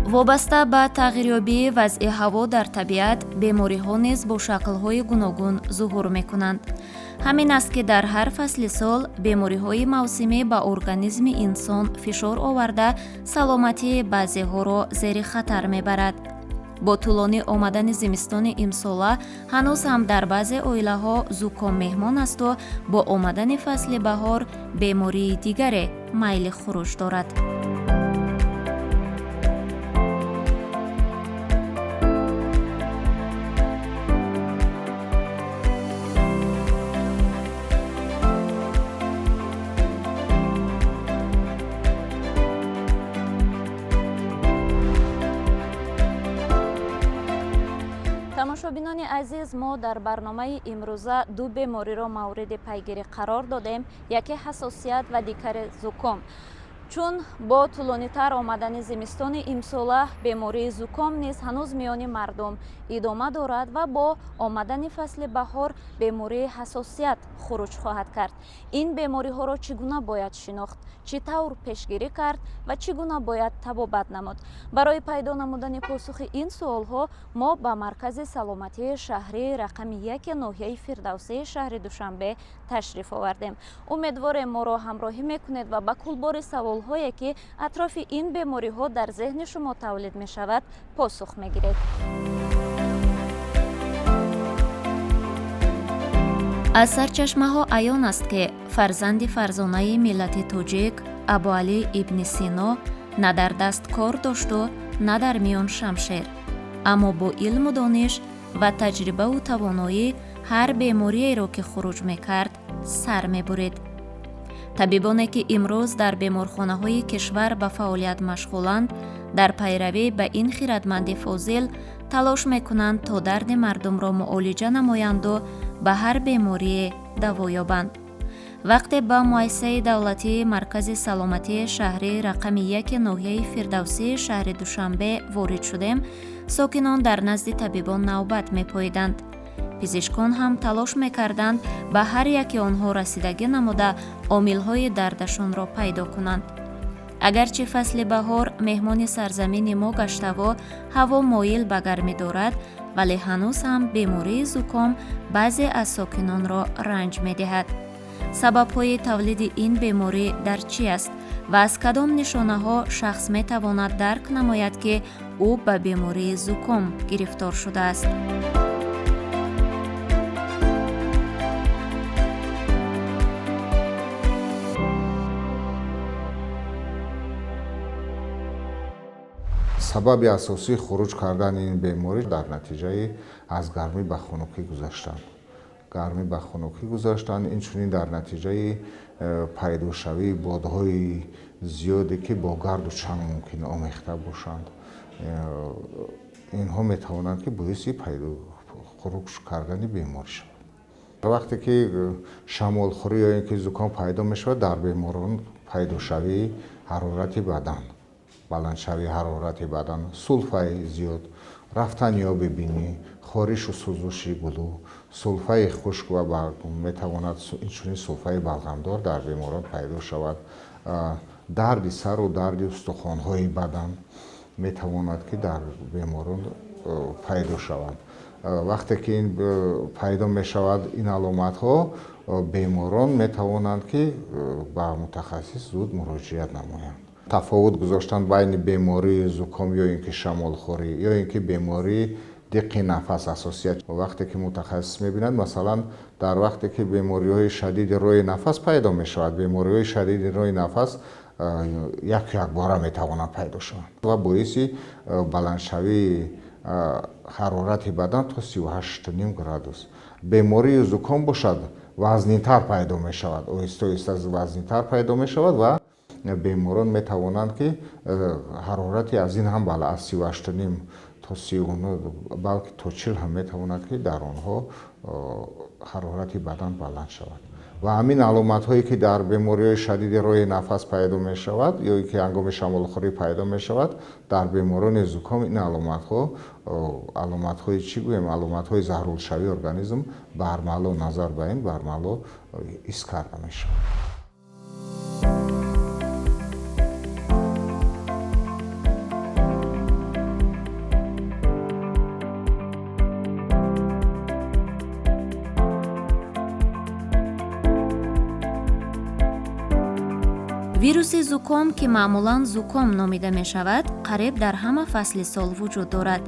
Вобаста ба тағйирёбии вазъи ҳаво дар табиат, бемориҳо низ бо шаклҳои гуногун зуҳур мекунанд. Ҳамин аст, ки дар ҳар фасли сол бемориҳои мавсимӣ ба организми инсон фишор оварда, саломатии баъзеҳоро зери хатар мебарад. Бо тӯлонӣ омадани зимистони имсола ҳанӯз ҳам дар баъзе оилаҳо зуком меҳмон асту бо омадани фасли баҳор бемории дигаре майли хуруҷ дорад. Тамошобинони азиз, мо дар барномаи имрӯза ду бемориро мавриди пайгирӣ қарор додем: яке ҳассосият ва дигаре зуком. Чун бо тӯлонитар омадани зимистони имсола бемории зуком низ ҳанӯз миёни мардум идома дорад ва бо омадани фасли баҳор бемории ҳассосият хуруҷ хоҳад кард. Ин бемориҳоро чӣ гуна бояд шинохт, чӣ тавр пешгирӣ кард ва чӣ гуна бояд табобат намуд? Барои пайдо намудани посухи ин суолҳо мо ба маркази саломатии шаҳрии рақами яки ноҳияи Фирдавсии шаҳри Душанбе ташриф овардем. Умедворем, моро ҳамроҳӣ мекунед ва ба кулбори саволҳое, ки атрофи ин бемориҳо дар зеҳни шумо тавлид мешавад, посух мегиред. Аз сарчашмаҳо аён аст, ки фарзанди фарзонаи миллати тоҷик Абуалӣ ибни Сино на дар даст кор дошту, на дар миён шамшер, аммо бо илму дониш ва таҷрибаву тавоноӣ ҳар бемориеро, ки хуруҷ мекард, сар мебурид. Табибоне, ки имрӯз дар беморхонаҳои кишвар ба фаъолият машғуланд, дар пайравӣ ба ин хиратманди фозил талош мекунанд, то дарди мардумро муолиҷа намоянду ба ҳар беморие даво ёбанд. Вақте ба муассисаи давлатии Маркази саломатии шаҳрии рақами яки ноҳияи Фирдавсии шаҳри Душанбе ворид шудем, сокинон дар назди табибон навбат мепоиданд. Пизишкон ҳам талош мекарданд, ба ҳар яки онҳо расидагӣ намуда, омилҳои дардашонро пайдо кунанд. Агарчи фасли баҳор меҳмони сарзамини мо гаштаву ҳаво моил ба гармӣ дорад, вале ҳанӯз ҳам бемории зуком баъзе аз сокинонро ранҷ медиҳад. Сабабҳои тавлиди ин беморӣ дар чӣ аст ва аз кадом нишонаҳо шахс метавонад дарк намояд, ки ӯ ба бемории зуком гирифтор шудааст? Сабаби асосии хуруҷ кардани ин беморӣ дар натиҷаи аз гармӣ ба хунукӣ гузаштан, гармӣ ба хунукӣ гузаштан, инчунин дар натиҷаи пайдошавии бодҳои зиёде, ки бо гарду чанг мумкин омехта бошанд, инҳо метавонанд, ки боиси хуруҷ кардани беморӣ шаванд. Вақте ки шамолхӯрӣ ё ин ки зуком пайдо мешавад, дар беморон пайдошавии ҳарорати бадан, баландшавии ҳарорати бадан, сулфаи зиёд, рафтани оби бинӣ, хоришу сӯзуши гулӯ, сулфаи хушк ва метавонад инчунин сулфаи балғамдор дар беморон пайдо шавад. Дарди сару дарди устухонҳои бадан метавонад, ки дар беморон пайдо шавад. Вақте ки ин пайдо мешавад, ин аломатҳо, беморон метавонанд, ки ба мутахассис зуд муроҷиат намоянд. Тафовут гузоштан байни бемории зуком ё ин ки шамолхӯрӣ, ё ин ки бемории диққи нафас, ҳассосият, вақте ки мутахассис мебинад, масалан, дар вақте ки бемориҳои шадиди роҳи нафас пайдо мешавад, бемориҳои шадиди роҳи нафас яку якбора метавонанд пайдо шаванд ва боиси баландшавии ҳарорати бадан то 38,5 градус. Бемории зуком бошад, вазнинтар пайдо мешавад, оҳиста оҳиста вазнинтар пайдо мешавад ва беморон метавонанд, ки ҳарорати аз ин ҳам бала, аз 38,5 то 39, балки то 40 ҳам метавонад, ки дар онҳо ҳарорати бадан баланд шавад. Ва ҳамин аломатҳое, ки дар бемориҳои шадиди роҳи нафас пайдо мешавад ё ки ҳангоми шамолхӯрӣ пайдо мешавад, дар беморони зуком ин аломатҳо, аломатҳои чӣ гӯем, аломатҳои заҳролшавии организм бармало, назар ба ин бармало ҳис карда мешавад. Вируси зуком, ки маъмулан зуком номида мешавад, қариб дар ҳама фасли сол вуҷуд дорад.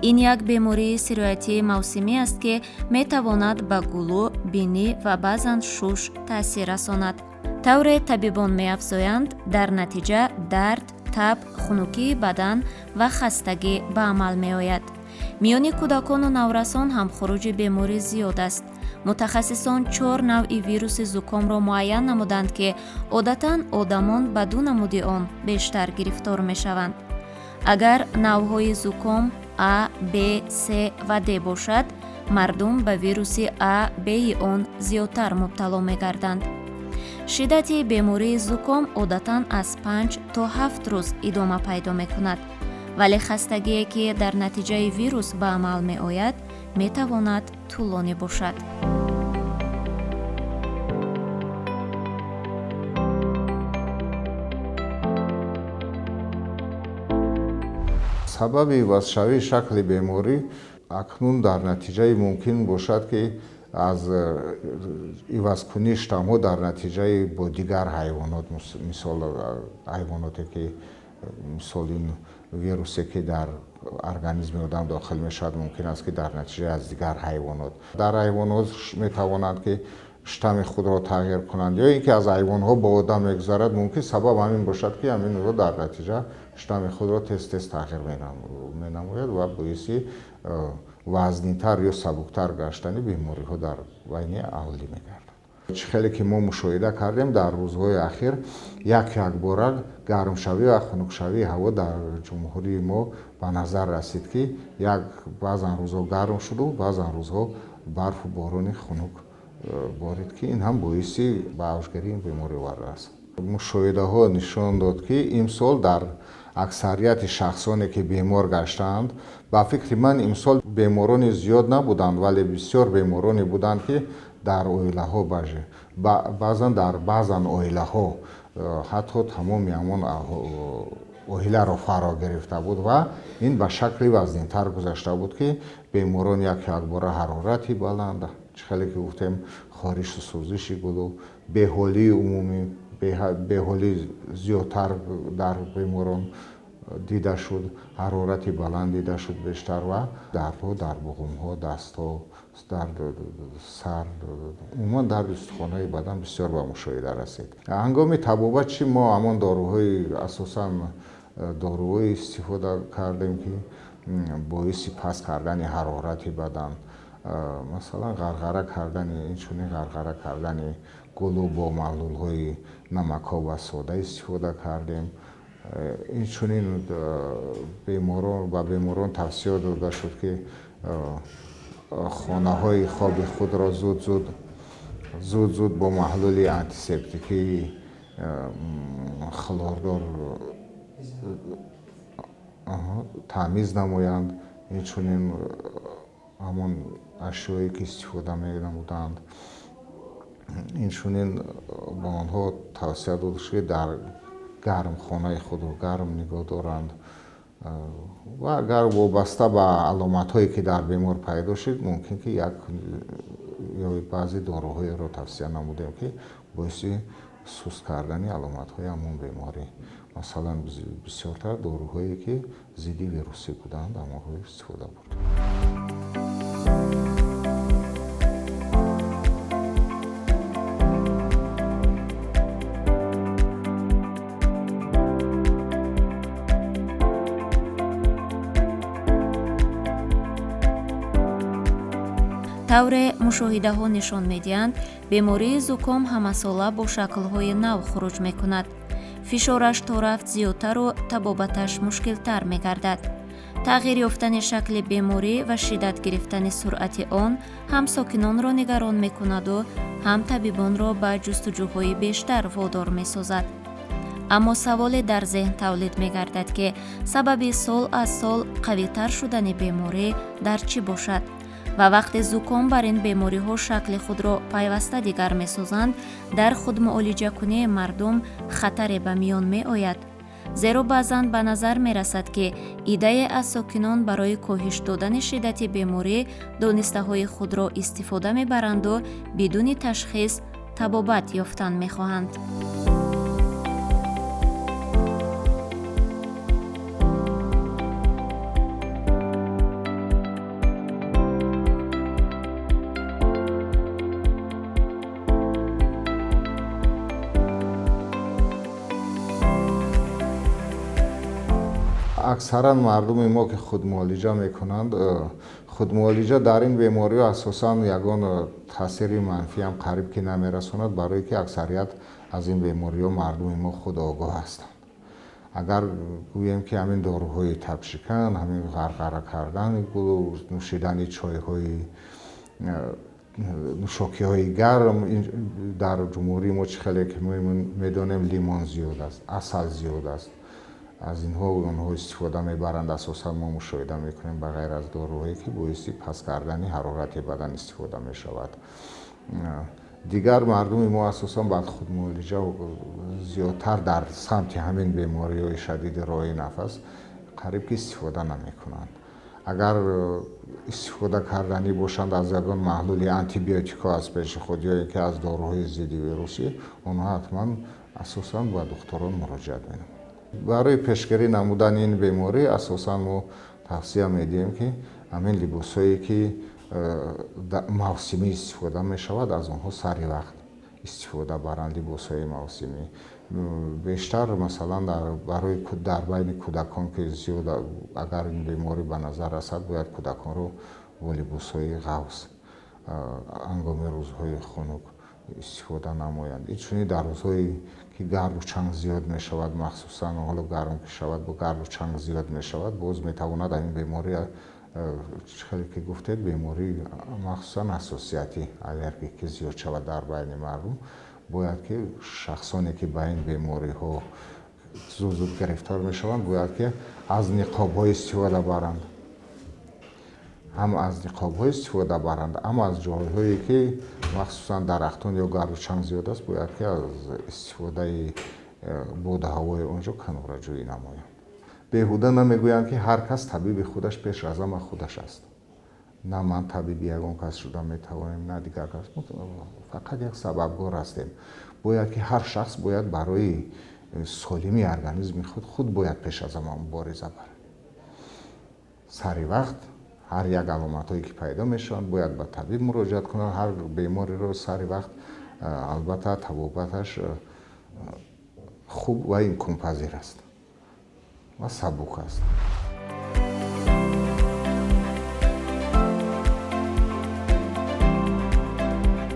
Ин як бемории сироятии мавсимӣ аст, ки метавонад ба гулӯ, бинӣ ва баъзан шуш таъсир расонад. Тавре табибон меафзоянд, дар натиҷа дард, таб, хунукии бадан ва хастагӣ ба амал меояд. Миёни кӯдакону наврасон ҳам хуруҷи беморӣ зиёд аст. Мутахассисон чор навъи вируси зукомро муайян намуданд, ки одатан одамон ба ду намуди он бештар гирифтор мешаванд. Агар навъҳои зуком А, Б, С ва Д бошад, мардум ба вируси А, Б-и он зиёдтар мубтало мегарданд. Шиддати бемории зуком одатан аз 5 то 7 рӯз идома пайдо мекунад, вале хастагие, ки дар натиҷаи вирус ба амал меояд, метавонад тӯлонӣ бошад. Сабаби ивазшавии шакли беморӣ акнун дар натиҷаи мумкин бошад, ки аз ивазкунии штаммҳо дар натиҷаи бо дигар ҳайвонот, мисол ҳайвоноте ки, мисол ин вирусе, ки дар организми одам дохил мешавад, мумкин аст, ки дар натиҷаи аз дигар ҳайвонот дар ҳайвонот метавонанд, ки штамми худро тағйир кунанд, ё ин ки аз ҳайвонҳо ба одам мегузарад. Мумкин сабаб ҳамин бошад, ки ҳаминро дар натиҷа штамми худро тез тез тағйир менамояд ва боиси вазнинтар ё сабуктар гаштани бемориҳо дар байни аҳолӣ мегардад. Чӣ хеле ки мо мушоҳида кардем, дар рӯзҳои ахир як якбора гармшавӣ ва хунукшавии ҳаво дар ҷумҳурии мо ба назар расид, ки як баъзан рӯзҳо гарм шуду баъзан рӯзҳо барфу борони хунук борид, ки ин ҳам боиси ба авҷгирии ин беморӣ овардааст. Мушоҳидаҳо нишон дод, ки имсол дар аксарияти шахсоне, ки бемор гаштаанд, ба фикри ман, имсол беморони зиёд набуданд, вале бисёр бемороне буданд, ки дар оилаҳо, баъзан дар баъзан оилаҳо ҳатто тамоми ҳамон оиларо фаро гирифта буд ва ин ба шакли вазнинтар гузашта буд, ки беморон як якбора ҳарорати баланд, чӣ хеле ки гуфтем, хоришу сӯзиши гулӯ, беҳолии умумӣ, беҳолӣ зиёдтар дар беморон дида шуд, ҳарорати баланд дида шуд бештар ва дардҳо дар буғумҳо, дастҳо, дар сар, умуман дарди устухонҳои бадан бисёр ба мушоҳида расид. Ҳангоми табобат чӣ, мо ҳамон доруҳои, асосан доруҳое истифода кардем, ки боиси паст кардани ҳарорати бадан, масалан ғарғара кардани, инчунин ғарғара кардани гулӯ бо маҳлулҳои намакоб ва сода истифода кардем. Инчунин беморон, ба беморон тавсия дода шуд, ки хонаҳои хоби худро зуд зуд зуд зуд бо маҳлули антисептикии хлордор таъмиз намоянд, инчунин ҳамон ашёе, ки истифода менамуданд. Инчунин ба онҳо тавсия дода шуд, ки дар гармхонаи худро гарм нигоҳ доранд ва агар вобаста ба аломатҳое, ки дар бемор пайдо шуд, мумкин ки як ё баъзе доруҳоеро тавсия намудем, ки боиси суст кардани аломатҳои ҳамон беморӣ, масалан бисёртар доруҳое, ки зидди вирусӣ буданд, ҳамонҳо истифода бурдем. Тавре мушоҳидаҳо нишон медиҳанд, бемории зуком ҳамасола бо шаклҳои нав хуруҷ мекунад. Фишораш то рафт зиёдтару табобаташ мушкилтар мегардад. Тағйир ёфтани шакли беморӣ ва шиддат гирифтани суръати он ҳам сокинонро нигарон мекунаду, ҳам табибонро ба ҷустуҷӯҳои бештар водор месозад. Аммо саволе дар зеҳн тавлид мегардад, ки сабаби сол аз сол қавитар шудани беморӣ дар чӣ бошад ва вақте зуком бар ин бемориҳо шакли худро пайваста дигар месозанд, дар худмуолиҷакунии мардум хатаре ба миён меояд. Зеро баъзан ба назар мерасад, ки иддае аз сокинон барои коҳиш додани шиддати беморӣ донистаҳои худро истифода мебаранду бидуни ташхис табобат ёфтан мехоҳанд. Аксаран мардуми мо ки худмуолиҷа мекунанд, худмуолиҷа дар ин бемориҳо асосан ягон таъсири манфиам қариб ки намерасонад, барое ки аксарият аз ин бемориҳо мардуми мо худ огоҳ ҳастанд. Агар гӯем ки ҳамин доруҳои табшикан, ҳамин ғарғара кардани гулу, нӯшидани чойҳои, нӯшокиҳои гарм, дар ҷумҳурии мо чӣ хеле ки медонем, лимон зиёд аст, асал зиёд аст, аз инҳо онҳо истифода мебаранд. Асосан мо мушоҳида мекунем, ба ғайр аз доруҳое ки боиси паст кардани ҳарорати бадан истифода мешавад, дигар мардуми мо асосан ба худмуолиҷа зиёдтар дар самти ҳамин бемориҳои шадиди роҳи нафас қариб ки истифода намекунанд. Агар истифода карданӣ бошанд аз ягон маҳлули антибиотикҳо аз пеши худ ё ин ки аз доруҳои зидди вирусӣ, онҳо ҳатман асосан ба духтурон муроҷиат менамоянд. Барои пешгирӣ намудани ин беморӣ асосан мо тавсия медиҳем, ки ҳамин либосҳое ки мавсимӣ истифода мешавад, аз онҳо сари вақт истифода баранд. Либосҳои мавсимӣ бештар, масалан, барои дар байни кӯдакон ки зиёд, агар ин беморӣ ба назар расад, бояд кӯдаконро бо либосҳои ғафз ҳангоми рӯзҳои хунук истифода намоянд. Инчунин дар рӯзҳое ки гарму чанг зиёд мешавад, махсусан ҳоло гарм ки шавад, бо гарму чанг зиёд мешавад, боз метавонад ҳамин беморӣ, хеле ки гуфтед, бемории махсусан ҳассосияти аллергикӣ зиёд шавад дар байни мардум. Бояд ки шахсоне ки ба ин бемориҳо зуд зуд гирифтор мешаванд, бояд ки аз ниқобҳо истифода баранд, ҳам аз ниқобҳо истифода баранд, ҳам аз ҷойҳое ки махсусан дарахтон ё гарму чанг зиёд аст, бояд ки аз истифодаи боду ҳавои он ҷо канораҷӯӣ намоянд. Беҳуда намегӯянд, ки ҳар кас табиби худаш пеш аз ҳама худаш аст. На ман табиби ягон кас шуда метавонем, на дигар кас, фақат як сабабгор ҳастем. Бояд ки ҳар шахс бояд барои солимии организми худ худ бояд пеш аз ҳама мубориза барад. Сари вақт ҳар як аломатҳое ки пайдо мешаванд, бояд ба табиб муроҷиат кунанд. Ҳар бемориро сари вақт, албатта, табобаташ хуб ва имконпазир аст ва сабук аст.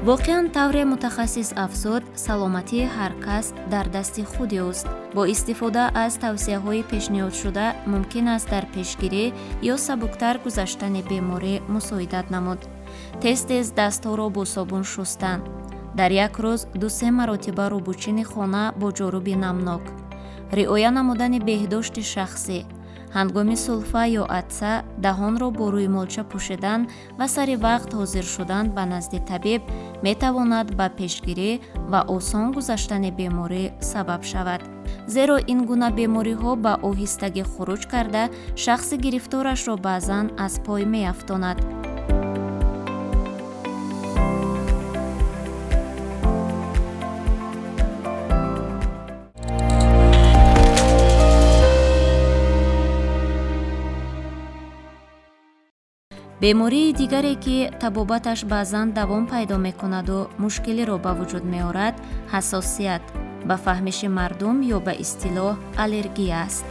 Воқеан, тавре мутахассис афзуд, саломатии ҳар кас дар дасти худи ӯст. Бо истифода аз тавсияҳои пешниҳодшуда мумкин аст дар пешгирӣ ё сабуктар гузаштани беморӣ мусоидат намуд. Тез тез дастҳоро бо собун шустан, дар як рӯз ду-се маротиба рӯбучини хона бо ҷоруби намнок, риоя намудани беҳдошти шахсӣ, ҳангоми сулфа ё атса даҳонро бо рӯймолча пӯшидан ва сари вақт ҳозир шудан ба назди табиб метавонад ба пешгирӣ ва осон гузаштани беморӣ сабаб шавад, зеро ин гуна бемориҳо ба оҳистагӣ хуруҷ карда, шахси гирифторашро баъзан аз пой меафтонад. Бемории дигаре, ки табобаташ баъзан давом пайдо мекунаду мушкилиро ба вуҷуд меорад, ҳассосият ба фаҳмиши мардум ё ба истилоҳ аллергия аст.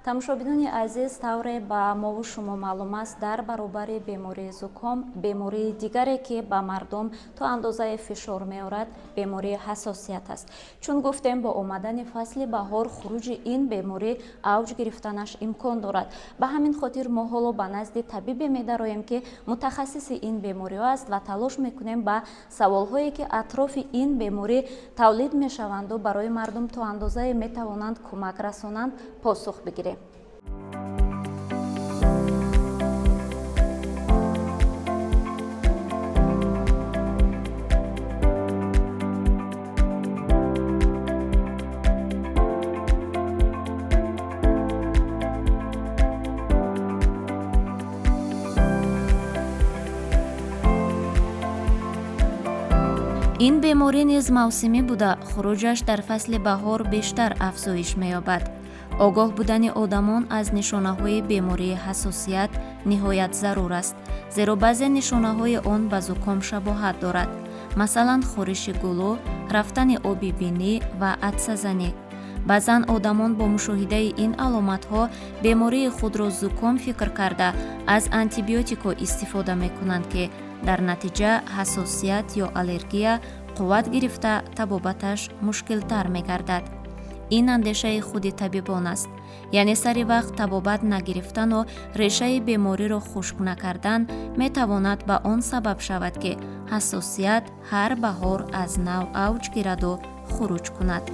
Тамошобинони азиз, тавре ба мову шумо маълум аст, дар баробари бемории зуком бемории дигаре, ки ба мардум то андозае фишор меорад, бемории ҳассосият аст. Чун гуфтем, бо омадани фасли баҳор хуруҷи ин беморӣ авҷ гирифтанаш имкон дорад. Ба ҳамин хотир мо ҳоло ба назди табибе медароем, ки мутахассиси ин бемориҳо аст, ва талош мекунем ба саволҳое, ки атрофи ин беморӣ тавлид мешаванду барои мардум то андозае метавонанд кӯмак расонанд, посух бигирем. Ин беморӣ низ мавсимӣ буда, хуруҷаш дар фасли баҳор бештар афзоиш меёбад. Огоҳ будани одамон аз нишонаҳои бемории ҳассосият ниҳоят зарур аст, зеро баъзе нишонаҳои он ба зуком шабоҳат дорад, масалан, хориши гулӯ, рафтани оби бинӣ ва атсазанӣ. Баъзан одамон бо мушоҳидаи ин аломатҳо бемории худро зуком фикр карда, аз антибиотикҳо истифода мекунанд, ки дар натиҷа ҳассосият ё аллергия қувват гирифта, табобаташ мушкилтар мегардад. Ин андешаи худи табибон аст, яъне сари вақт табобат нагирифтану решаи бемориро хушк накардан метавонад ба он сабаб шавад, ки ҳассосият ҳар баҳор аз нав авҷ гираду хуруҷ кунад.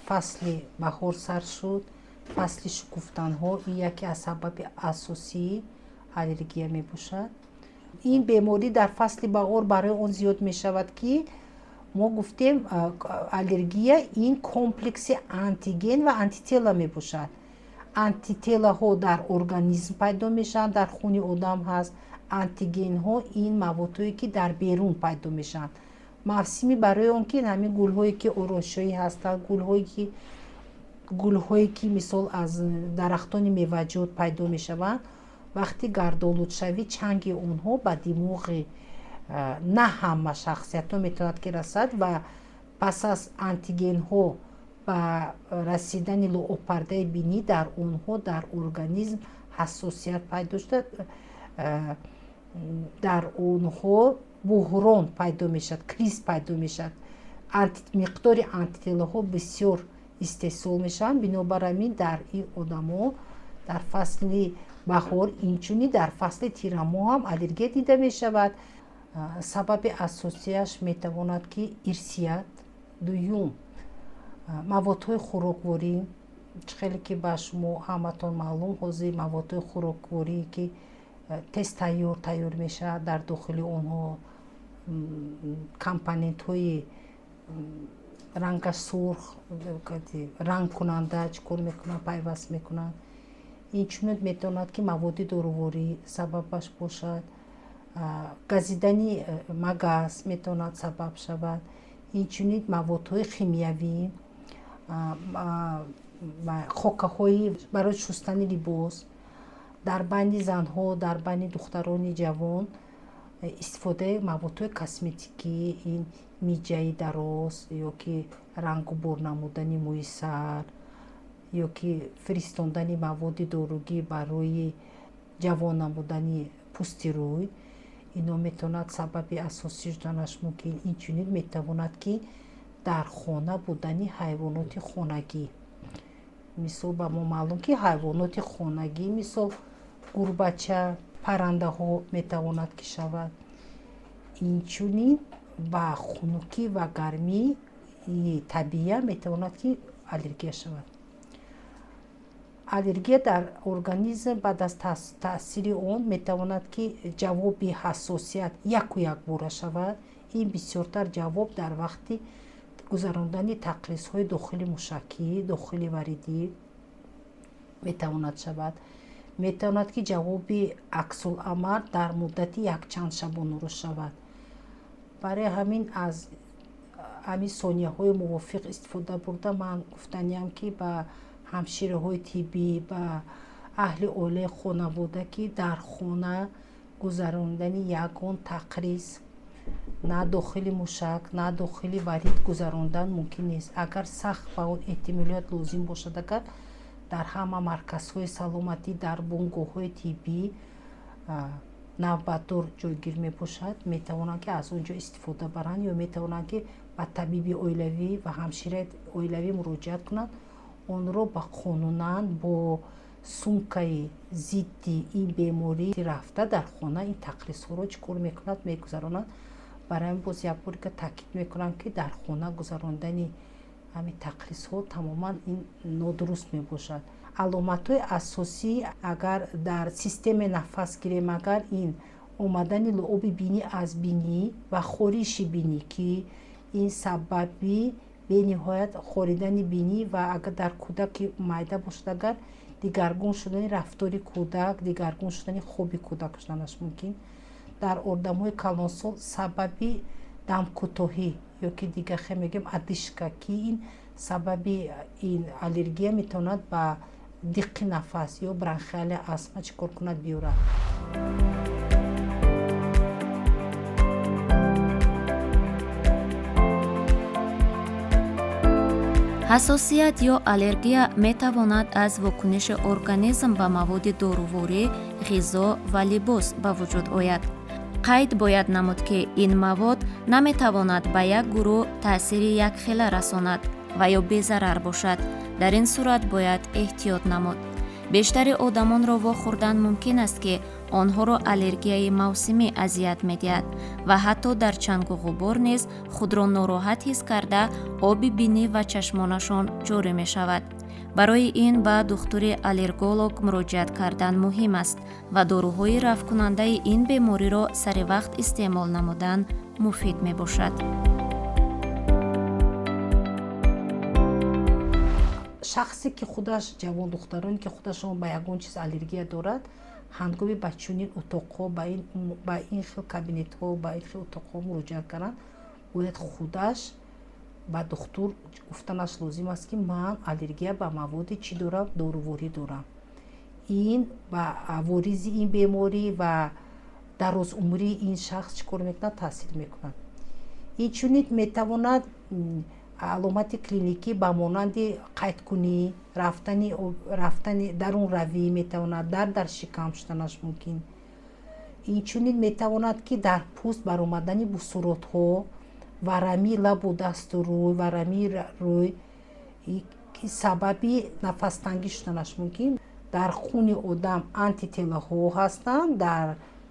Фасли баҳор сар шуд, фасли шукуфтанҳо. Ин яке аз сабаби асосии аллергия мебошад. Ин беморӣ дар фасли баҳор барои он зиёд мешавад, ки мо гуфтем, аллергия ин комплекси антиген ва антитела мебошад. Антителаҳо дар организм пайдо мешаванд, дар хуни одам ҳаст. Антигенҳо ин маводҳое, ки дар берун пайдо мешаванд. Мавсими барои он ки ҳамин гулҳое, ки ороишоӣ ҳастанд, гулҳое, ки мисол аз дарахтони меваҷот пайдо мешаванд, вақти гардолудшавӣ чанги онҳо ба димоғи на ҳама шахсиятҳо метавонад ки расад ва пас аз антигенҳо ба расидани луобпардаи бинӣ дар онҳо дар организм ҳассосият пайдо шуда, дар онҳо буҳрон пайдо мешавад, криз пайдо мешавад, миқдори антителаҳо бисёр истеҳсол мешаванд. Бинобар ҳамин дар ин одамо дар фасли баҳор, инчунин дар фасли тирамоҳ ҳам аллергия дида мешавад. Сабаби асосияш метавонад ки ирсият, дуюм маводҳои хӯрокворӣ. Чӣ хеле ки ба шумо ҳаматон маълум, ҳозир маводҳои хӯрокворӣ, ки тез тайёр мешавад, дар дохили онҳо компонентҳои рангаш сурх, рангкунанда чӣ кор мекунанд, пайваст мекунанд. Инчунин метавонад ки маводи доруворӣ сабабаш бошад, газидани магас метавонад сабаб шавад, инчунин маводҳои химиявӣ, хокаҳои барои шустани либос. Дар байни занҳо, дар байни духтарони ҷавон истифодаи маводҳои косметикӣ, ин миҷаи дароз ё ки рангубор намудани мӯи сар, ё ки фиристондани маводи доругӣ барои ҷавон намудани пӯсти рӯй, ино метавонад сабаби асосӣ шуданаш мумкин. Инчунин метавонад ки дар хона будани ҳайвоноти хонагӣ. Мисол, ба мо маълум, ки ҳайвоноти хонагӣ, мисол гурбача, паррандаҳо метавонад ки шавад. Инчунин ба хунукӣ ва гармии табиа метавонад ки аллергия шавад. Аллергия дар организм баъд аз таъсири он метавонад ки ҷавоби ҳассосият яку якбора шавад. Ин бисёртар ҷавоб дар вақти гузарондани тақризҳои дохили мушакӣ, дохили варидӣ метавонад шавад. Метавонад ки ҷавоби аксуламал дар муддати якчанд шабонарӯз шавад. Барои ҳамин аз ҳамин сонияҳои мувофиқ истифода бурда, ман гуфтаниям, ки ба ҳамшираҳои тиббӣ, ба аҳли оилаи хонавода, ки дар хона гузарондани ягон тақриз на дохили мушак, на дохили варид гузарондан мумкин нест. Агар сахт ба он эҳтимолият лозим бошад, агар дар ҳама марказҳои саломатӣ, дар бунгоҳҳои тиббӣ навбатдор ҷойгир мебошад, метавонанд ки аз он ҷо истифода баранд ё метавонанд ки ба табиби оилавӣ ва ҳамшираи оилавӣ муроҷиат кунанд. Онро ба қонунан бо сумкаи зидди ин беморӣ рафта, дар хона ин тақризҳоро чӣ кор мекунад, мегузаронанд. Барои ҳамин боз як бор таъкид мекунам, ки дар хона гузарондани ҳамин тақризҳо тамоман ин нодуруст мебошад. Аломатҳои асосӣ, агар дар системаи нафас гирем, агар ин омадани луоби бинӣ аз бинӣ ва хориши бинӣ, ки ин сабаби бениҳоят хоридани бинӣ ва агар дар кӯдаки майда бошад, агар дигаргун шудани рафтори кӯдак, дигаргун шудани хоби кӯдак шуданаш мумкин. Дар одамҳои калонсол сабаби дамкӯтоҳӣ ё ки дига хе мегӯем одышка, ки ин сабаби ин аллергия метавонад ба диққи нафас ё бронхиальная астма чӣ кор кунад, биёрад. Ҳассосият ё аллергия метавонад аз вокуниши организм ба маводи доруворӣ, ғизо ва либос ба вуҷуд ояд. Қайд бояд намуд, ки ин мавод наметавонад ба як гурӯҳ таъсири якхела расонад ва ё безарар бошад. Дар ин сурат бояд эҳтиёт намуд. Бештари одамонро вохӯрдан мумкин аст, ки онҳоро аллергияи мавсимӣ азият медиҳад ва ҳатто дар чангу ғубор низ худро нороҳат ҳис карда, оби бинӣ ва чашмонашон ҷорӣ мешавад. Барои ин ба духтури аллерголог муроҷиат кардан муҳим аст ва доруҳои рафъкунандаи ин бемориро сари вақт истеъмол намудан муфид мебошад. Шахсе ки худаш, ҷавон духтароне ки худашон ба ягон чиз аллергия дорад, ҳангоми ба чунин утоқҳо, ба ин хел кабинетҳо, ба ин хел утоқҳо муроҷиат карданд, бояд худаш ба духтур гуфтанаш лозим аст, ки ман аллергия ба маводи чӣ дорам, доруворӣ дорам. Ин ба аворизи ин беморӣ ва дарозумрии ин шахс чӣ кор мекунад, таъсир мекунад. Инчунин метавонад аломати клиникӣ ба монанди қайдкунӣ, рафтани дарунравӣ метавонад, дард дар шикам шуданаш мумкин. Инчунин метавонад, ки дар пӯст баромадани бусуротҳо, варамии лабу дасту рӯй, варамии рӯй, ки сабаби нафастангӣ шуданаш мумкин. Дар хуни одам антителаҳо ҳастанд, дар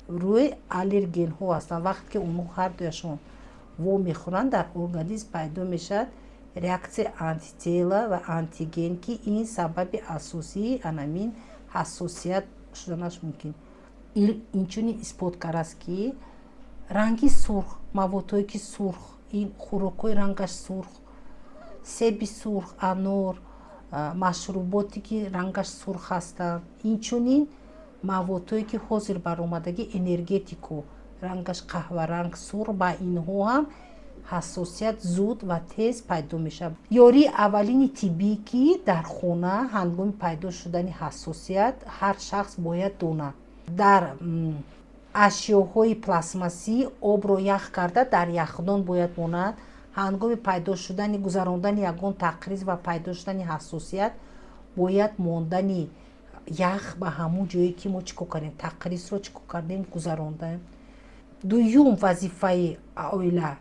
рӯй аллергенҳо ҳастанд. Вақте ки онҳо ҳардуяшон вомехӯранд, дар организм пайдо мешавад реаксияи антитела ва антиген, ки ин сабаби асосии анамин ҳассосият шуданаш мумкин. Инчунин исбот кардааст, ки ранги сурх, маводҳое ки сурх, ин хӯрокҳои рангаш сурх, себи сурх, анор, машруботе ки рангаш сурх ҳастанд, инчунин маводҳое ки ҳозир баромадагӣ, энергетико, рангаш қаҳваранг, сурх, ба инҳо ҳам ҳассосият зуд ва тез пайдо мешавад. Ёрии аввалини тиббӣ, ки дар хона ҳангоми пайдо шудани ҳассосият ҳар шахс бояд донад: дар ашёҳои пластмассӣ обро ях карда, дар яхдон бояд монад. Ҳангоми пайдо шудани, гузарондани ягон тақриз ва пайдо шудани ҳассосият, бояд мондани ях ба ҳамон ҷое, ки мо чӣ кор кардем, тақризро чӣ кор кардем, гузарондаем. Дуюм вазифаи оила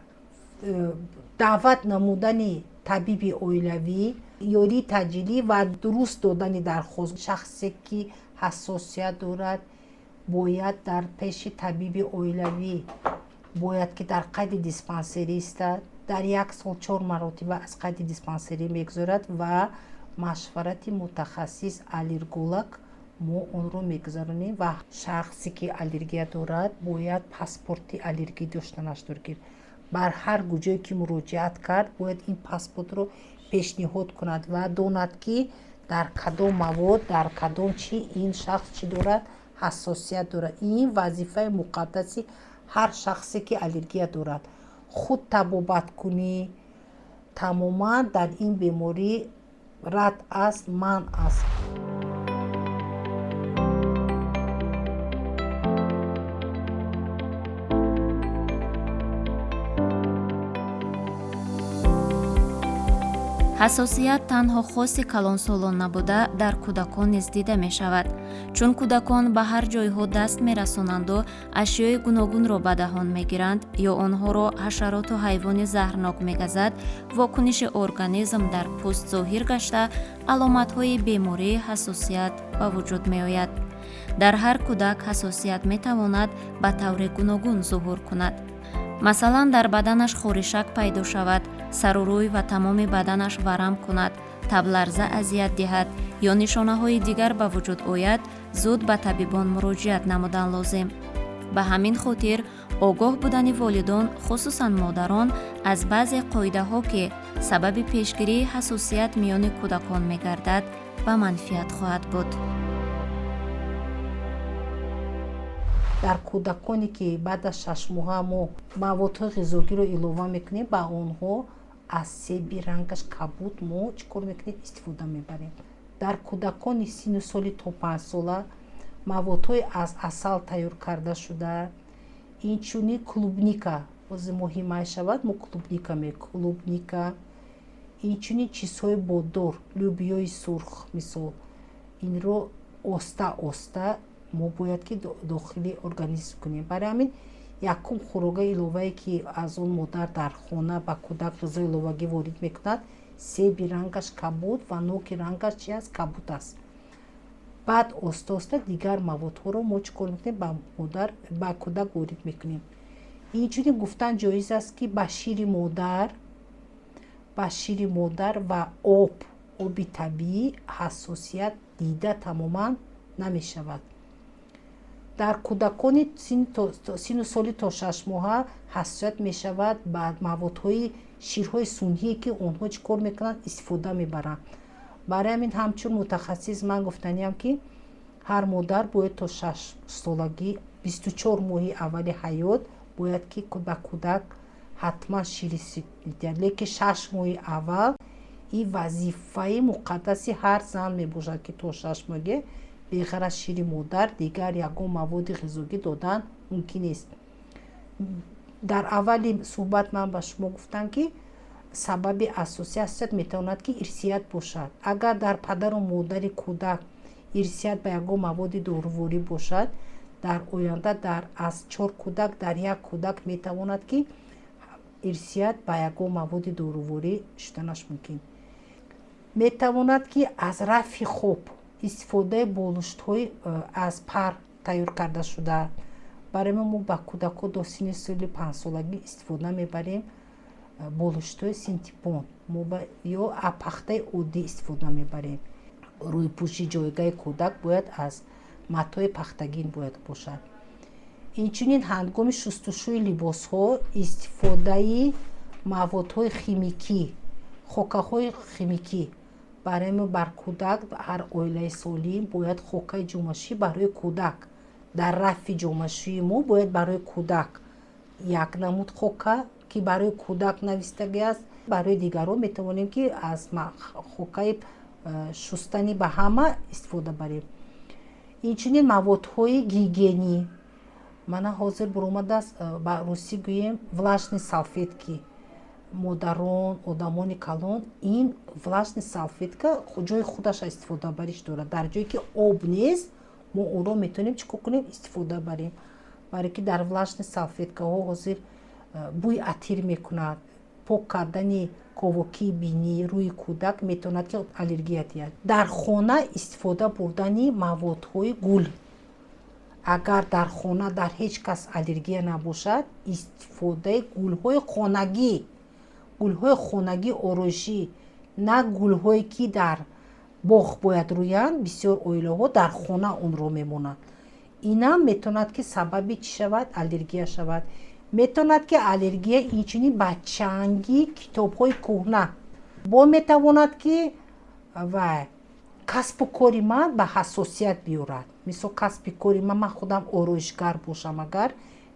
даъват намудани табиби оилавӣ, ёрии таъҷилӣ ва дуруст додани дархост. Шахсе ки ҳассосият дорад, бояд дар пеши табиби оилавӣ, бояд ки дар қайди диспансерӣ истад. Дар як сол чор маротиба аз қайди диспансерӣ мегузорад ва машварати мутахассис аллерголог мо онро мегузаронем. Ва шахсе ки аллергия дорад, бояд паспорти аллергӣ доштанаш доргир. Бар ҳар куҷое ки муроҷиат кард, бояд ин паспортро пешниҳод кунад ва донад, ки дар кадом мавод, дар кадом чӣ ин шахс чӣ дорад, ҳассосият дорад. Ин вазифаи муқаддаси ҳар шахсе ки аллергия дорад. Худ табобаткунӣ тамоман дар ин беморӣ рад аст, манъ аст. Ҳассосият танҳо хоси калонсолон набуда, дар кӯдакон низ дида мешавад. Чун кӯдакон ба ҳар ҷойҳо даст мерасонанду ашёи гуногунро ба даҳон мегиранд ё онҳоро ҳашароту ҳайвони заҳрнок мегазад, вокуниши организм дар пӯст зоҳир гашта, аломатҳои бемории ҳассосият ба вуҷуд меояд. Дар ҳар кӯдак ҳассосият метавонад ба таври гуногун зуҳур кунад. Масалан, дар баданаш хоришак пайдо шавад, сару рӯй ва тамоми баданаш варам кунад, табларза азият диҳад ё нишонаҳои дигар ба вуҷуд ояд, зуд ба табибон муроҷиат намудан лозим. Ба ҳамин хотир огоҳ будани волидон, хусусан модарон, аз баъзе қоидаҳо, ки сабаби пешгирии ҳассосият миёни кӯдакон мегардад, ба манфиат хоҳад буд. Дар кӯдаконе, ки баъд аз 6 моҳа мо маводҳои ғизогиро илова мекунем, ба онҳо аз себи рангаш кабуд мо чӣ кор мекунем? Истифода мебарем. Дар кӯдакони синну соли то 5 сола маводҳои аз асал тайёр карда шуда, инчунин клубника, ҳозир моҳи май шавад, мо клубника, клубника, инчунин чизҳои боддор, лӯбиёи сурх, мисол, инро оста оста мо бояд ки дохили организм кунем. Барои ҳамин якум хӯрока иловае, ки аз он модар дар хона ба кӯдак ғизои иловагӣ ворид мекунад, себи рангаш кабуд ва ноки рангаш чи аст? Кабуд аст. Баъд оста оста дигар маводҳоро мо чӣ кор мекунем? Ба модар, ба кӯдак ворид мекунем. Инчунин гуфтан ҷоиз аст, ки ба шири модар ва оби табиӣ ҳассосият дида тамоман намешавад. Дар кӯдакони синну соли то 6 моҳа ҳассосият мешавад ба маводҳои ширҳои сунъие, ки онҳо чӣ кор мекунанд? Истифода мебаранд. Барои ҳамин ҳамчун мутахассис ман гуфтаниям, ки ҳар модар бояд то 6 солагӣ, 24 моҳи аввали ҳаёт бояд ки ба кӯдак ҳатман шири диҳад, лекин 6 моҳи аввал ин вазифаи муқаддаси ҳар зан мебошад, ки то 6 моҳе беғар аз шири модар дигар ягон маводи ғизогӣ додан мумкин нест. Дар аввали суҳбат ман ба шумо гуфтам, ки сабаби асосии ҳассосият метавонад ки ирсият бошад. Агар дар падару модари кӯдак ирсият ба ягон маводи доруворӣ бошад, дар оянда дар аз чор кӯдак дар як кӯдак метавонад ки ирсият ба ягон маводи доруворӣ шуданаш мумкин. Метавонад ки аз рафи хоб, истифодаи болиштҳои аз пар тайёр карда шуда. Барои мо ба кӯдакҳо до синни соли 5 солагӣ истифода мебарем болиштҳои синтепон ё пахтаи оддӣ истифода мебарем. Рӯйпӯши ҷойгаҳи кӯдак бояд аз матои пахтагин бояд бошад. Инчунин ҳангоми шустушӯи либосҳо истифодаи маводҳои химикӣ, хокаҳои химикӣ. Барои мо бар кӯдак, ҳар оилаи солим бояд хокаи ҷомашӯӣ барои кӯдак, дар рафи ҷомашӯии мо бояд барои кӯдак як намуд хока, ки барои кӯдак навистагӣ аст. Барои дигарон метавонем ки аз хокаи шустани ба ҳама истифода барем. Инчунин маводҳои гигиенӣ, мана ҳозир буромадааст, ба русӣ гӯем, влажные салфетки. Модарон, одамони калон, ин влажный салфетка ҷои худаша истифодабариш дорад. Дар ҷое ки об нест, мо онро метавонем чӣ кор кунем? Истифода барем, барое ки дар влажный салфеткаҳо ҳозир бӯи атир мекунад. Пок кардани ковокии бинӣ, рӯи кӯдак метавонад ки аллергия диҳад. Дар хона истифода бурдани маводҳои гул, агар дар хона дар ҳеҷ кас аллергия набошад, истифодаи гулҳои хонагӣ, гулҳои хонагӣ ороишӣ, на гулҳое ки дар боғ бояд рӯянд. Бисёр оилаҳо дар хона онро мемонанд. Инам метавонад ки сабаби чӣ шавад? Аллергия шавад. Метавонад ки аллергия инчунин ба чанги китобҳои кӯҳна бо метавонад ки ва касбу кори ман ба ҳассосият биёрад. Мисол, касби кори ман худам ороишгар бошам агар,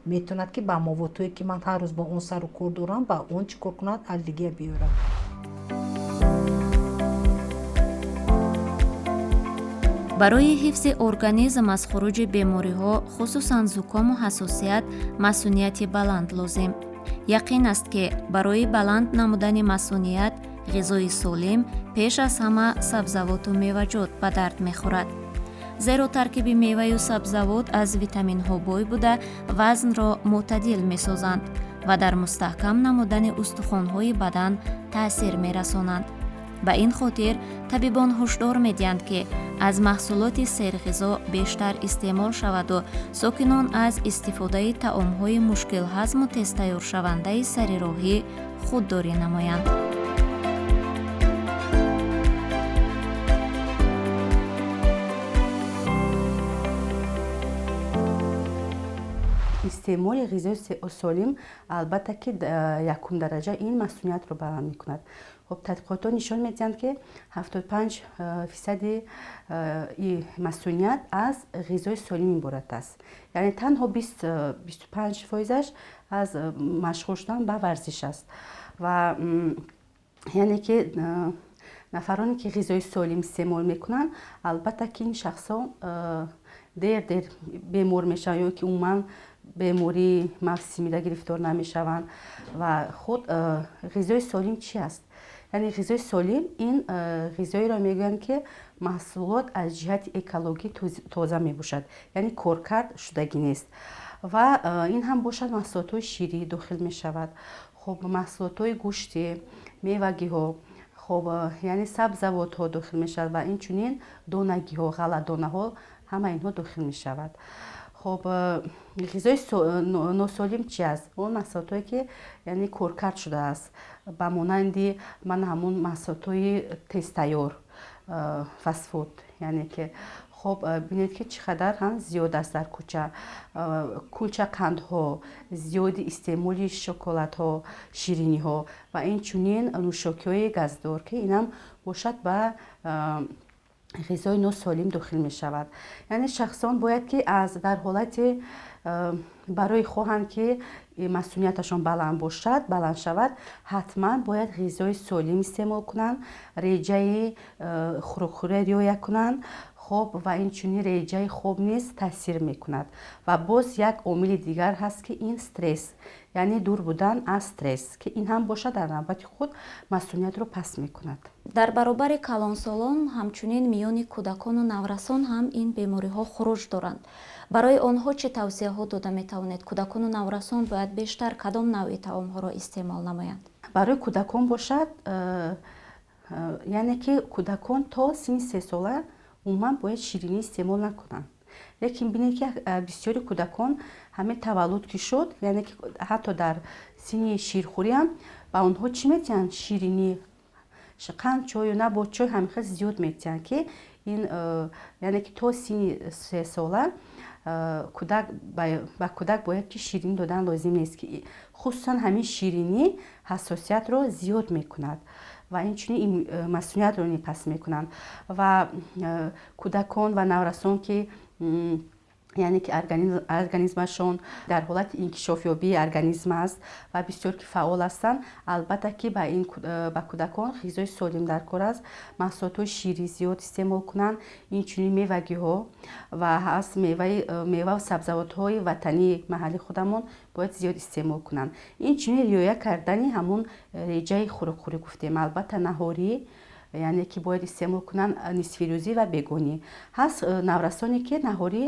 метавонад ки ба маводҳое ки ман ҳар рӯз бо он сару кор дорам, ба он чӣ кор кунад? Аллергия биёрад. Барои ҳифзи организм аз хуруҷи бемориҳо, хусусан зукому ҳассосият, масунияти баланд лозим. Яқин аст, ки барои баланд намудани масуният ғизои солим, пеш аз ҳама сабзавоту меваҷот ба дард мехӯрад, зеро таркиби меваю сабзавот аз витаминҳо бой буда, вазнро мӯътадил месозанд ва дар мустаҳкам намудани устухонҳои бадан таъсир мерасонанд. Ба ин хотир табибон ҳушдор медиҳанд, ки аз маҳсулоти серғизо бештар истеъмол шаваду сокинон аз истифодаи таомҳои мушкилҳазму тезтайёршавандаи сарироҳӣ худдорӣ намоянд. Истеъмоли ғизои солим, албатта ки, якум дараҷа ин масуниятро баланд мекунад. Хоб, тадқиқотҳо нишон медиҳанд, ки 75 фисади масуният аз ғизои солим иборат аст, яъне танҳо 25 фоизаш аз машғул шудан ба варзиш аст. Ва яъне ки нафароне, ки ғизои солим истеъмол мекунанд, албатта ки ин шахсҳо дер дер бемор мешаванд ё ки умуман бемории мавсимида гирифтор намешаванд. Ва худ ғизои солим чӣ аст? Яъне ғизои солим ин ғизоеро мегӯянд, ки маҳсулот аз ҷиҳати экологӣ тоза мебошад, яъне коркард шудагӣ нест. Ва ин ҳам бошад, маҳсулотҳои ширӣ дохил мешавад, хоб, маҳсулотҳои гӯштӣ, мевагиҳо, хоб, яъне сабзавотҳо дохил мешавад ва инчунин донагиҳо, ғалладонаҳо, ҳама инҳо дохил мешавад. Хоб, ғизои носолим чи аст? Он маҳсулотҳое, ки яъне коркард шудааст, ба монанди ман ҳамун маҳсулотҳои тезтайёр, фастфуд. Яъне ки, хоб, бинед, ки чӣ қадар ҳам зиёд аст дар кӯча кулчақандҳо, зиёди истеъмоли шоколадҳо, шириниҳо ва инчунин нӯшокиҳои газдор, ки инам бошад, ба ғизои носолим дохил мешавад. Яъне шахсон бояд ки аз дар ҳолати барои хоҳанд, ки масунияташон баланд бошад, баланд шавад, ҳатман бояд ғизои солим истеъмол кунанд, реҷаи хӯрокхӯрия риоя кунанд. Хоб, ва инчунин реҷаи хоб низ таъсир мекунад. Ва боз як омили дигар ҳаст, ки ин стресс, яъне дур будан аз стресс, ки ин ҳам бошад, дар навбати худ масуниятро паст мекунад. Дар баробари калонсолон ҳамчунин миёни кӯдакону наврасон ҳам ин бемориҳо хуруҷ доранд. Барои онҳо чӣ тавсияҳо дода метавонед? Кӯдакону наврасон бояд бештар кадом навъи таомҳоро истеъмол намоянд? Барои кӯдакон бошад, яъне ки кӯдакон то синни 3 сола умуман бояд ширинӣ истеъмол накунанд. Лекин бинед, ки бисёри кӯдакон ҳамин таваллуд ки шуд, яъне ки ҳатто дар синни ширхӯриам ба онҳо чӣ метиҳанд? Ширинӣ, қанд, чою набот чой ҳамихел зиёд метиҳанд, ки ин яъне ки то синни 3 сола кӯдак ба кӯдак бояд ки ширинӣ додан лозим нест, ки хусусан ҳамин ширинӣ ҳассосиятро зиёд мекунад ва инчунин масуниятро паст мекунанд. Ва кӯдакон ва наврасон, ки яъне ки организмашон дар ҳолати инкишофёбии организм аст ва бисёр ки фаъол ҳастанд, албатта ки ба кӯдакон ғизои солим дар кор аст, маҳсулотҳои ширӣ зиёд истеъмол кунанд, инчунин мевагиҳо ва ҳаст меваву сабзавотҳои ватании маҳалли худамон бояд зиёд истеъмол кунанд. Инчунин риоя кардани ҳамун реҷаи хӯрокхӯрӣ гуфтем, албатта наҳорӣ, яъне ки бояд истеъмол кунанд нисфирӯзӣ ва бегонӣ. Ҳаст наврасоне, ки наҳорӣ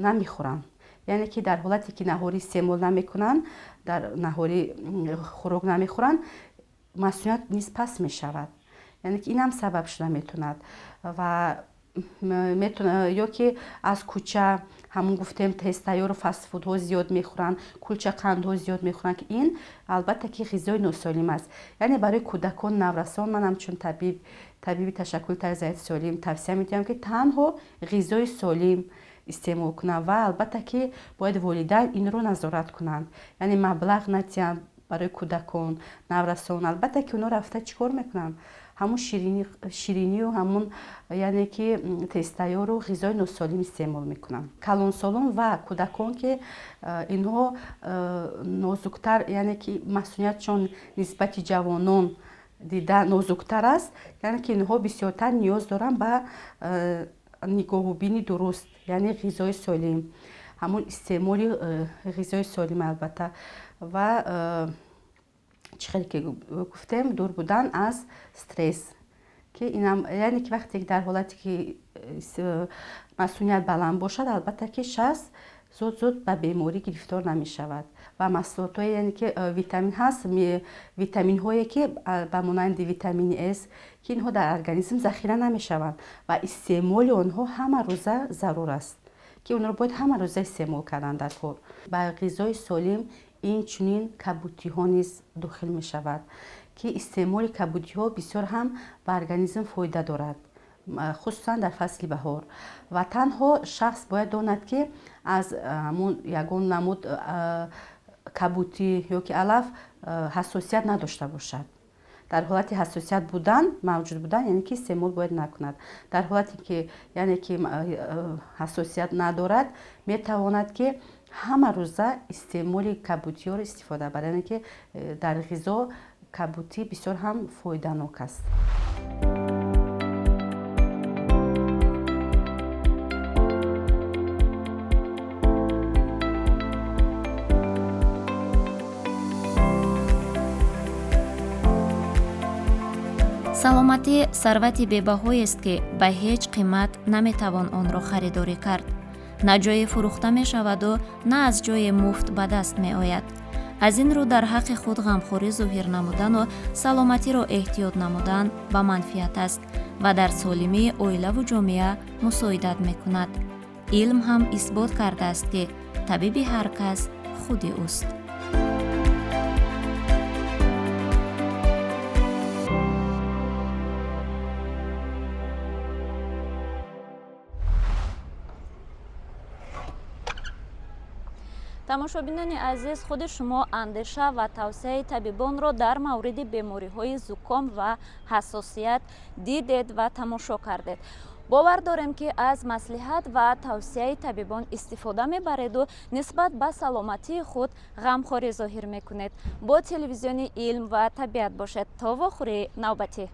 намехӯранд, яъне ки дар ҳолате ки наҳорӣ истеъмол намекунанд, дар наҳорӣ хӯрок намехӯранд, масуният низ паст мешавад. Яъне ки инам сабаб шуда метавонад. Ва ё ки аз кӯча ҳамун гуфтем, тезтайёру фастфудҳо зиёд мехӯранд, кулчақандҳо зиёд мехӯранд, ки ин албатта ки ғизои носолим аст. Яъне барои кӯдакон, наврасон ман ҳамчун табиб, табиби ташаккули тарзи ҳаёти солим, тавсия медиҳам, ки танҳо ғизои солим истеъмол кунанд. Ва албатта ки бояд волидайн инро назорат кунанд, яъне маблағ натиҳанд барои кӯдакон, наврасон. Албатта ки онҳо рафта чӣ кор мекунанд? Ҳамун ширинию ҳамун, яъне ки тезтайёру ғизои носолим истеъмол мекунанд. Калонсолон ва кӯдакон, ки инҳо нозуктар, яъне ки масуниятшон нисбати ҷавонон дида нозуктар аст, яъне ки инҳо бисёртар ниёз доранд ба нигоҳубини дуруст, яъне ғизои солим, ҳамун истеъмоли ғизои солим, албатта. Ва чӣ хеле ки гуфтем, дур будан аз стресс, ки инам, яъне ки вақте дар ҳолате ки масуният баланд бошад, албатта ки шахс зуд зуд ба беморӣ гирифтор намешавад. Ва маҳсулотҳое, яъне ки витамин ҳаст, витаминҳое, ки ба монанди витамини С, ки инҳо дар организм захира намешаванд ва истеъмоли онҳо ҳама рӯза зарур аст, ки онро бояд ҳама рӯза истеъмол кардан дар кор. Ба ғизои солим инчунин кабутиҳо низ дохил мешавад, ки истеъмоли кабутиҳо бисёр ҳам ба организм фоида дорад, хусусан дар фасли баҳор. Ва танҳо шахс бояд донад, ки аз ҳамун ягон намуд кабутӣ ё ки алаф ҳассосият надошта бошад. Дар ҳолати ҳассосият будан, мавҷуд будан, яъне ки истеъмол бояд накунад. Дар ҳолате ки, яъне ки ҳассосият надорад, метавонад ки ҳама рӯза истеъмоли кабутиёро истифода барад, яъне ки дар ғизо кабутӣ бисёр ҳам фоиданок аст. Саломатӣ сарвати бебаҳоест, ки ба ҳеҷ қимат наметавон онро харидорӣ кард. На ҷое фурӯхта мешаваду, на аз ҷое муфт ба даст меояд. Аз ин рӯ, дар ҳаққи худ ғамхорӣ зоҳир намудану саломатиро эҳтиёт намудан ба манфиат аст ва дар солимии оилаву ҷомеа мусоидат мекунад. Илм ҳам исбот кардааст, ки табиби ҳар кас худи ӯст. Тамошобинони азиз, худи шумо андеша ва тавсияи табибонро дар мавриди бемориҳои зуком ва ҳассосият дидед ва тамошо кардед. Бовар дорем, ки аз маслиҳат ва тавсияи табибон истифода мебареду нисбат ба саломатии худ ғамхорӣ зоҳир мекунед. Бо телевизиони «Илм ва табиат» бошед то вохӯрии навбатӣ.